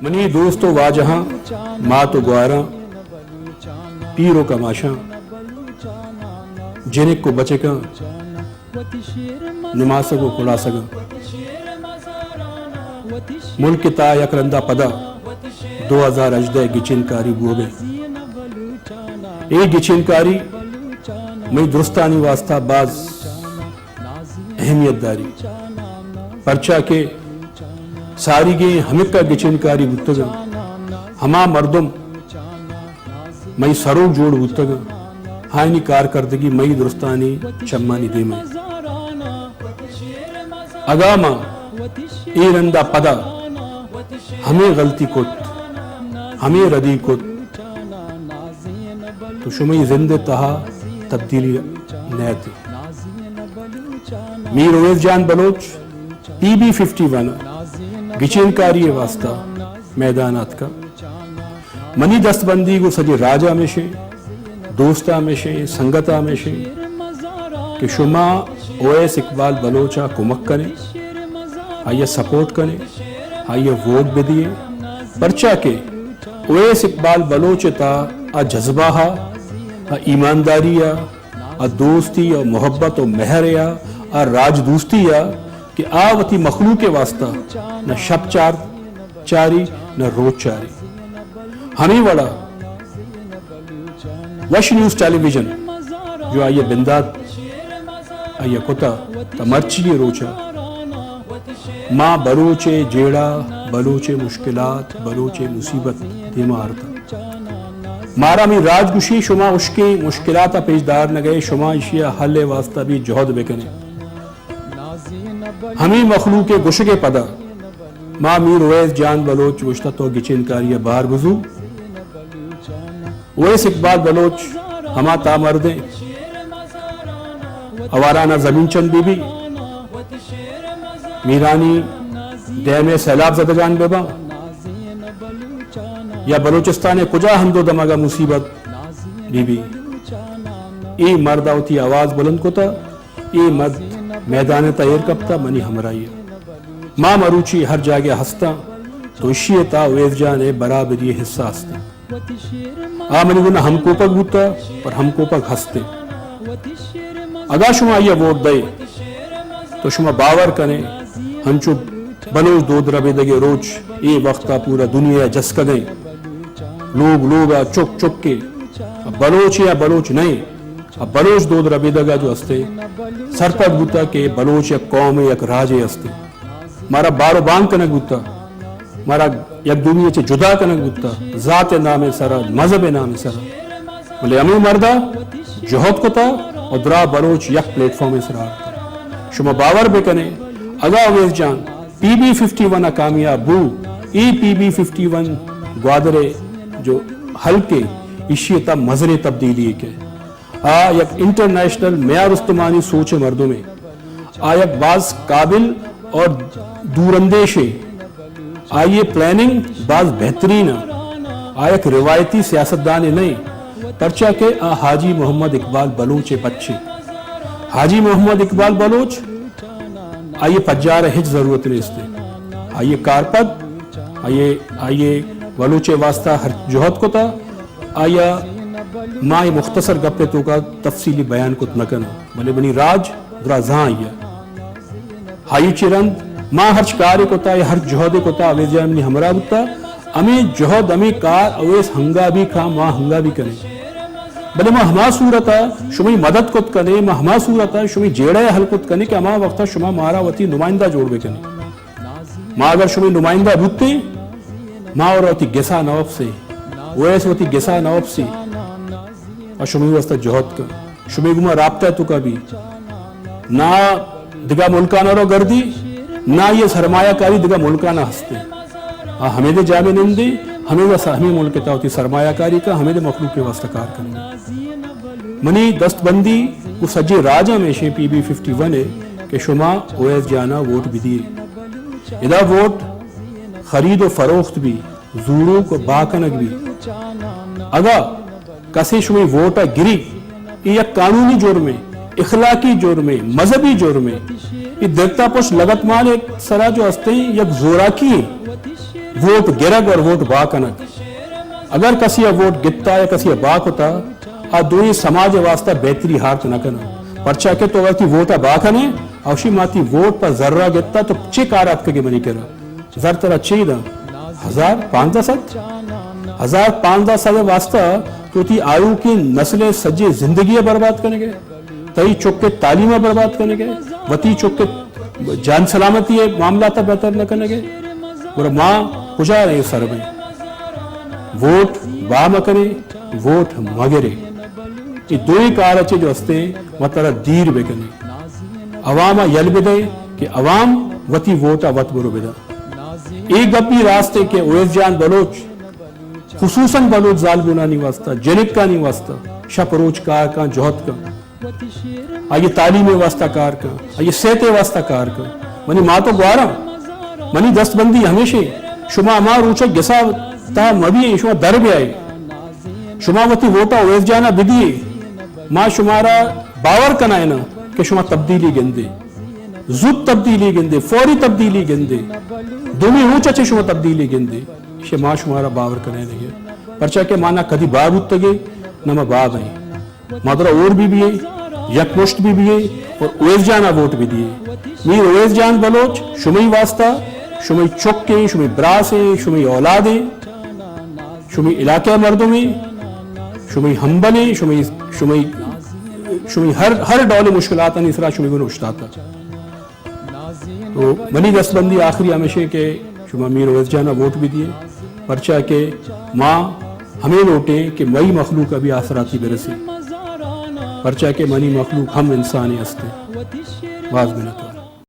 منی دوست و واجہاں، مات و گواراں، پیر و کماشاں، جنک و بچکاں، نماسگ و کڑاسگاں، ملک ءِ تہا یک رندا پدا دو ہزار ہژدہ ءِ گچین کاری بوگ ءَ۔ اے گچین کاری مئے درستانی واسطہ باز اہمیت داری، پرچا کہ ساریگیں ہمکا گچین کاری بوتگ انت، ہما مردم مئی سروک جوڑ بوتگ انت، آیانی کارکردگی مئی درستانی چمانی دیم ءَ۔ اگاں ما اے رندا پدا ہمے غلطی کت، ہمے ردی کت، تو شمئی زند ءِ تہا تبدیلی نیت۔ Mir Awais Jan Baloch P B fifty one ءِ گچین کاری ءِ واسطہ میدان ءَ اتکا۔ منی دست بندی گوں سجے راج ءَ ہمیش ایں، دوست ءَ ہمیش ایں، سنگت ءَ ہمیش ایں کہ شما اویس اقبال بلوچ ءَ کمک کنے، آئی ءَ سپورٹ کنے، آئی ءَ ووٹ بدیے، پرچا کہ اویس اقبال بلوچ ءِ تہا آ جذبہ ءَ، آ ایمانداری ءَ، آ دوستی ءُ محبت ءُ مہر ءَ، آ راج دوستی ءَ کہ آ وتی مخلوق ءِ واسطہ نہ شپ چار چاری نہ روچ چاری۔ ہمے وڑا وش نیوز ٹیلی ویژن جو آئی ءَ بندات آئی ءَ کتا تا مرچی ءِ روچا ما بلوچ ءِ جیڑہ، بلوچ ءِ مشکلات، بلوچ ءِ مصیبت دیما آرتا۔ مارا ہمے راج گوشی، شما ہشکیں مشکلات ءَ پیش دار نہ گئے، شما ایشی ءِ حل ءِ واسطہ بھی جہد بکنے۔ ہمے مخلوق ءِ گوشگ ءِ پدا ما میر اویس جان بلوچ گوشتا تو گچین کاری ءَ بہر بزو۔ اویس اقبال بلوچ ہما تا مردیں، آواران ءَ زمین چند بی بی، میرانی ڈیم ءِ سیلاب زدگان بہ باں، یا بلوچستان ءِ کجا ہند ءُ دمگ ءَ مصیبت بی بی، اے مرد ءَ وتی آواز بلند کتا، اے مرد میدان ءِ تہ ایر کپتا، منی ہمراہی ءَ۔ ما مروچی ہر جاگہ ہستاں تو اشی ءِ تہا اویس جان ءِ برابری ءِ حصہ ہستیں۔ آ منی گونا ہمکوپگ بوتا، پر ہمکوپگ ہستیں۔ اگاں شما آئی ءَ ووٹ دئے تو شما باور کنے، ہنچو بلوچ دود ربیدگ ءِ روچ اے وقت ءَ پورا دنیا ءَ جسکگ ءَ، لوگ لوگ ءَ، چک چک ءَ، بلوچ یا بلوچ نہ ایں، بلوچ دود ربیدگ ءَ جو ہستیں، سرپد بوتا کہ بلوچ یک قوم ءِ، یک راجے ہستیں۔ مارا بار و بانگ کنگ بوتا، مارا یک دومی ءَ چہ جدا کنگ بوتا، ذات ءِ نام ءِ سرا، مذہب ءِ نام ءِ سرا۔ بلے ہمے مردا جہد کتا و درا بلوچ یک پلیٹ فارم ءِ سرا آرتا۔ شما باور بکنے، اگاں Awais Jan P B fifty one ءَ کامیاب بو، اے P B fifty one Gwadar ءِ جو حلقے، ایشی ءِ تہا مزنیں تبدیلی ءَ کہ آ یک انٹرنیشنل معیار استمانی سوچ ءِ مردمے۔ آ یک باز قابل اور دوراندیشے۔ آئی ءِ پلاننگ باز بہترین ءَ۔ آ یک روایتی سیاستدانے نہ ایں، پرچا کہ آ حاجی محمد اقبال بلوچ ءِ بچے۔ حاجی محمد اقبال بلوچ، آئی ءِ پجار ءِ ہچ ضرورت نیست۔ آئی ءِ کارپد، آئی ءِ، آئی ءِ بلوچ ءِ واسطہ ہر جہد کتا، آئی ءَ ما اے مختصر گپ ءِ توکا تفصیلی بیان کت نہ کناں، بلے منی راج درا زان آئی ءَ۔ آئی چہ رند ما ہرچ کارے کتا یا ہرچ جہدے کتا، اویس جان منی ہمراہ بوتا۔ ہمے جہد، ہمے کار اویس ہنگا بھی کھا، ما ہنگا بھی کنے۔ بلے ما ہما صورت ءَ شمئی مدد کت کنے، ما ہما صورت ءَ شمئی جیڑہ ءَ حل کت کنے کہ ہما وقت ءَ شما مارا وتی نمائندہ جوڑ بکنے۔ ما اگر شمئی نمائندہ بوتیں، ما اور وتی گسا نہ وپسیں، اویس وتی گسا نہ وپسی، اور شمئی واسطہ جہد کن، شمئی گما رابطہ توکا بھی۔ نہ دگہ ملکانا رو گردی، نہ یہ سرمایہ کاری دگہ ملکانا ہستے۔ آ ہمیں دے جامع نندے، ہمیں واسطہ ہمیں ملک تا وتی سرمایہ کاری کا، ہمیں دے مخلوق کے واسطہ کار کرنے۔ منی دست بندی کو سجے راجا میں شے پی بی ففٹی ون ہے کہ شما اویس جانا ووٹ بدیے۔ ادا ووٹ خرید و فروخت بی، زوروک و باکنگ بی۔ اگا کسے شمئی ووٹ ء گری، اے یک قانونی جرمے، اخلاقی جرمے، مذہبی جرمے۔ اے درتا پشت لگتمال ء سرا جو ہستیں یک زوراکی ایں۔ ووٹ گرگ اور ووٹ با کنگ، اگر کسی ءَ ووٹ گپتا یا کسی ءَ با کتا، آ دوئیں سماج ءِ واسطہ بہتری ہارت نہ کناں۔ پرچا کہ تو وتی ووٹ ءَ با کنے، اوشی ما تی ووٹ پہ زر ءَ گپتا، تو چے کار ءَ اتکگے منی کرا؟ زر ترا چے داں؟ ہزار پانزدہ سد؟ ہزار پانزدہ سد ءِ واسطہ تو تی آیوکیں نسل ءِ سجے زندگی ءَ برباد کنگے؟ تئی چک ءِ تعلیم ءَ برباد کنگے، وتی چک ءِ جان سلامتی ءِ معاملات ءَ بہتر نہ کنگے۔ گڑا ما کجا رئیں سر بئیں؟ ووٹ با مہ کنیں، ووٹ مہ گریں۔ اے دوئیں کار ءَ چہ جو ہستیں، ما ترا دیر بہ کنیں۔ عوام ءَ یل بدئے کہ عوام وتی ووٹ ءَ وت برو بداں۔ اے گپ بھی راست ہے کہ اویس جان بلوچ، خصوصاً بلوچ زالبولانی واسطہ، جنکانی واسطہ شپ روچ کار کن، جہد کن۔ آئی تعلیم ءِ واسطہ کار کن، آئی صحت ءِ واسطہ کار کن۔ منی مات و گواراں، منی دست بندی ہمیشیں، شما ہما روچ ءَ گسا تہا مہ بیئے، شما در بیائے، شما وتی ووٹ ءَ اویس جان ءَ بدیے۔ ما شمارا باور کنائیناں کہ شما تبدیلی گندے، زوت تبدیلی گندے، فوری تبدیلی گندے، دومی روچ ءَ چہ شما تبدیلی گندے۔ شما، شمارا باور کنائینگے، پرچا کہ ما نہ کدی با بوتگے، نہ ما با بئیں۔ ما ترا ہور بہ بیئیں، یک مشت بہ بیئیں اور اویس جان ءَ ووٹ بہ دیئے۔ میر اویس جان بلوچ شمئی واسطہ، شمئی چکیں، شمئی براسیں، شمئی اولادیں، شمئی علاقہ ءِ مردمیں، شمئی ہمبلیں، شمئی، شمئی، شمئی ہر، ہر ڈول مشکلاتانی سرا شمئی گون اوشتاتگ۔ تو منی دست بندی آخری ہمیشیں کہ شما میر اویس جان ءَ ووٹ بہ دیئے، پرچا کہ ما ہمے لوٹیں کہ مئی مخلوق ءَ بھی آسراتی برسی، پرچا کہ منی مخلوق ہم انسانے ہستیں۔ باز منت وار۔